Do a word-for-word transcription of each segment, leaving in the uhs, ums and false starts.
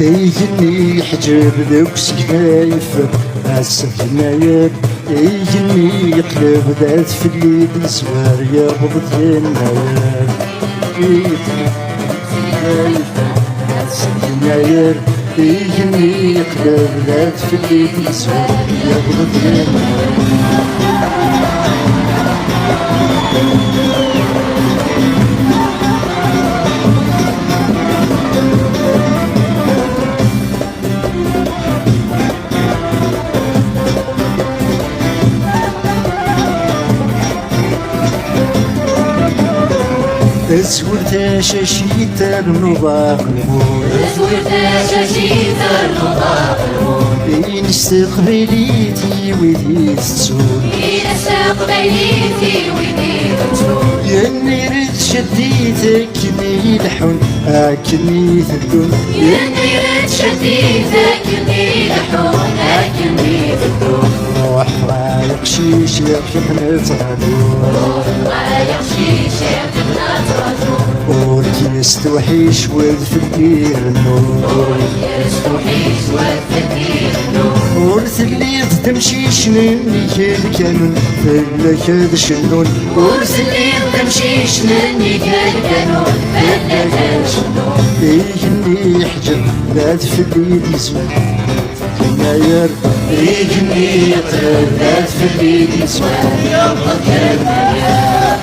Igenni yeḥǧeb deg usegnaf, ass d yennayer. Igenni yeqleb d at fell-i d-yezwar, yewweḍ-d yennayer. Igenni yeḥǧeb deg usegnaf, ass d yennayer. Igenni yeqleb d at fell-i d-yezwar, yewweḍ-d yennayer. Azwel tacacit ternuḍ aqelmun. Azwel tacacit ternuḍ aqelmun. Ines teqbaylit i wid itettun. Ines teqbaylit i wid itettun. Yenniret tceddit akken i leḥḥun, akken i teddun. Yenniret tceddit akken i leḥḥun, akken i teddun. Ruḥ ay aqcic, iɣef nettɣadu. Ruḥ ay aqcic, iɣef nettɣadu. Ur k-yestewḥic wad fell-i rennu. Ur k-yestewḥic wad fell-i rennu. Ur telliḍ d amcic n nnig lkanun, fell-ak ad cennun. Ur telliḍ d amcic n nnig lkanun, fell-ak ad cennun. Igenni yeḥǧeb d at fell-i d-yezwar. Yennayer, igenni yeqleb d at fell-i d-yezwar, yewweḍ yennayer.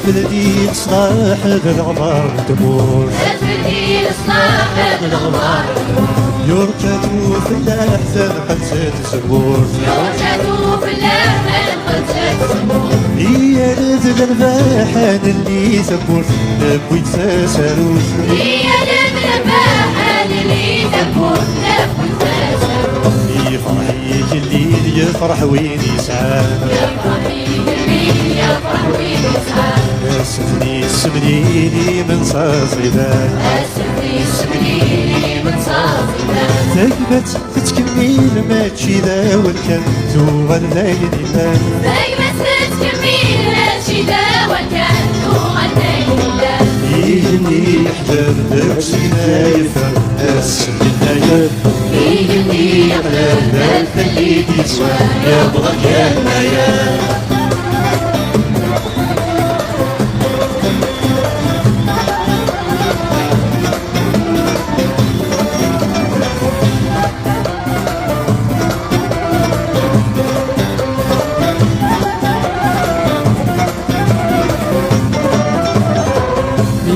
Fell-i leṣlaḥ d leɣmar n tmurt. Fell-i leṣlaḥ d leɣmar n tmurt. Yurǧa-t ufellaḥ, tebḥet tzemmurt. Yurǧa-t ufellaḥ, tebḥet tzemmurt. Iyal d lerbaḥ ad nelli tawwurt, newwi-d tasarut. Iyal d lerbaḥ ad nelli tawwurt, newwi-d tasarut. Yefreḥ igellil, yefreḥ win yesɛan. Yefreḥ igellil, yefreḥ win yesɛan. Asefni semlili menṣas iban. Asefni semlili menṣas iban. Tagmat tettkemmil mačči d awal kan, tuɣal d ayen illan. Tagmat tettkemmil mačči d awal kan, tuɣal d ayen illan. Igenni yeḥder deg usigna yeffer, ass n yennayer. Igenni yeqleb d at fell-i d-yezwar, yewweḍ-d yennayer.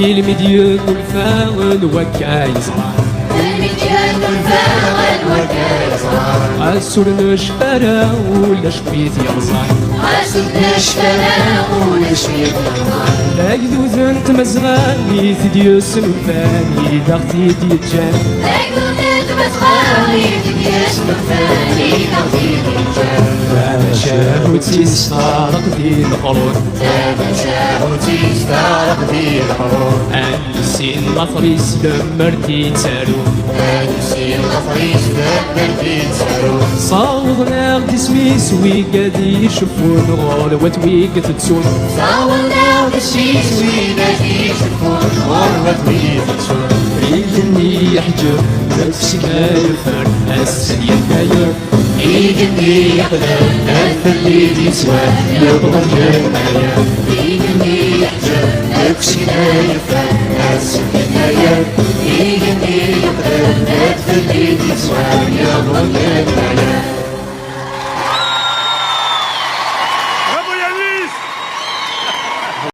Ilmidyen n lfeɣn wakka yeẓran. Ilmidyen n lfeɣn wakka yeẓran. Ass ur necfi ara ulac wid yeɣẓan. Ass ur necfi ara ulac wid yeɣẓan. Agdud n tmezɣa i t-id-yesnulfan, i d aɣ-t-id-yeǧǧan. Agdud n tmezɣa i t-id-yesnulfan, i d aɣ-t-id-yeǧǧan. Tamacahut-is teɛreq di leqrun. Tamacahut-is teɛreq di leqrun. Ad nissin later-is lemmer d-yettaru. Ad nissin later-is lemmer d-yettaru. Sawḍen-aɣ-d isem-is wigad iceffun ɣur wat wigad tettun. Sawḍen-aɣ-d isem-is wigad iceffun ɣur wat wigad tettun. Igenni yeḥǧeb, deg usigna yeffer, ass n yennayer. Igenni yeqleb, d at fell-i d-yeswan, yewweḍ yennayer. Igenni yeḥǧeb, deg usigna yeffer, ass n yennayer. Igenni yeqleb, d at fell-i d-yeswan, yewweḍ yennayer.